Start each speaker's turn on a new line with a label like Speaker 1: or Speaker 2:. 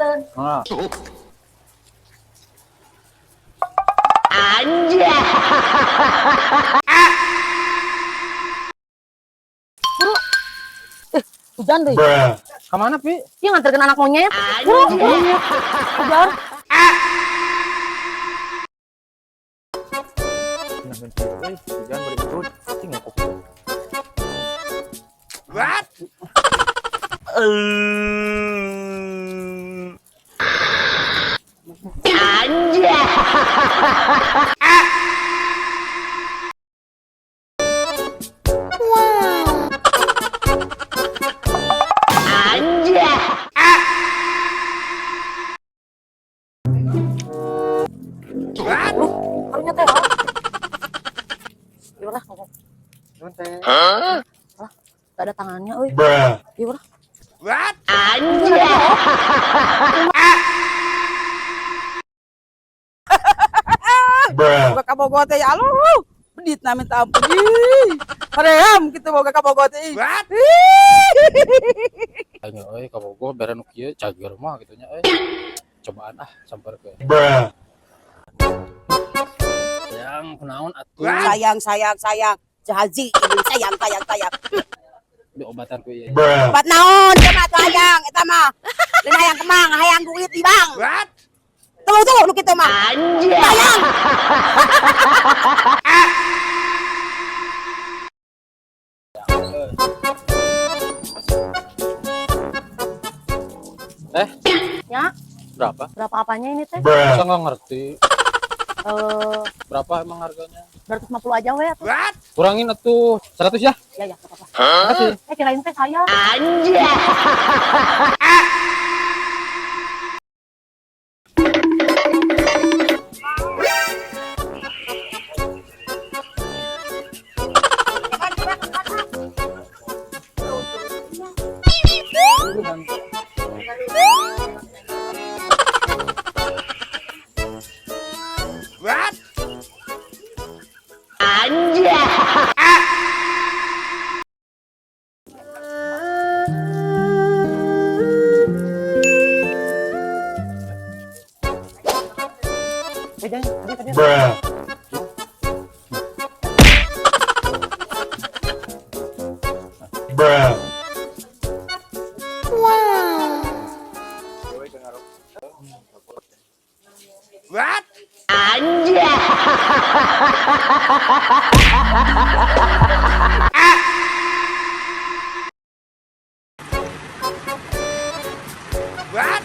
Speaker 1: Punten.
Speaker 2: Mangga.
Speaker 1: Anjay. Buru. Hujan deh.
Speaker 2: Kemana, Pi?
Speaker 1: Iya, nganterkeun anak monyet. Buru, buru. Kejar.
Speaker 2: Nah, euy, hujan bari turun. Cing ya kok.
Speaker 3: What?
Speaker 1: Anjay. Anjay.
Speaker 3: What?
Speaker 1: Karunya teh. Oh. Gimana ngomong?
Speaker 2: Nuhun teh.
Speaker 1: Lah, gak ada tangannya, euy. Gimana?
Speaker 3: What?
Speaker 1: Anjay.
Speaker 4: Boga kabogoh teh, ya Allah. Peditna minta ampun. Ih. Hoream kitu boga kabogoh teh. Ih.
Speaker 3: What?
Speaker 2: Aing euy kabogoh bere nu kieu cager mah kitu nya euy. Cobaan ah samperkeun. Yang kunaon atuh?
Speaker 4: Sayang, sayang, sayang. Jahaji, ibu sayang, sayang, sayang.
Speaker 2: Diobatan ku ieu.
Speaker 4: Obat naon teh mah tuh hayang eta mah. Lain hayang kemang, hayang duit di bank.
Speaker 3: What?
Speaker 4: Tunggu tuh nu kitu mah.
Speaker 1: Anjay.
Speaker 4: Sayang.
Speaker 2: Eh,
Speaker 1: Ya,
Speaker 2: berapa?
Speaker 1: berapa apanya ini teh?
Speaker 2: Saya nggak ngerti.
Speaker 1: Eh,
Speaker 2: Berapa emang harganya?
Speaker 1: 250 aja we atuh.
Speaker 3: What?
Speaker 2: Kurangin atuh 100 ya?
Speaker 1: Ya ya, gak apa-apa.
Speaker 2: Makasih.
Speaker 1: Eh, kirain teh saya. Anjay.
Speaker 3: What?
Speaker 1: Anjay.
Speaker 2: Eh, jangan, tadi, tadi.
Speaker 3: What?
Speaker 1: Anjay.
Speaker 3: What?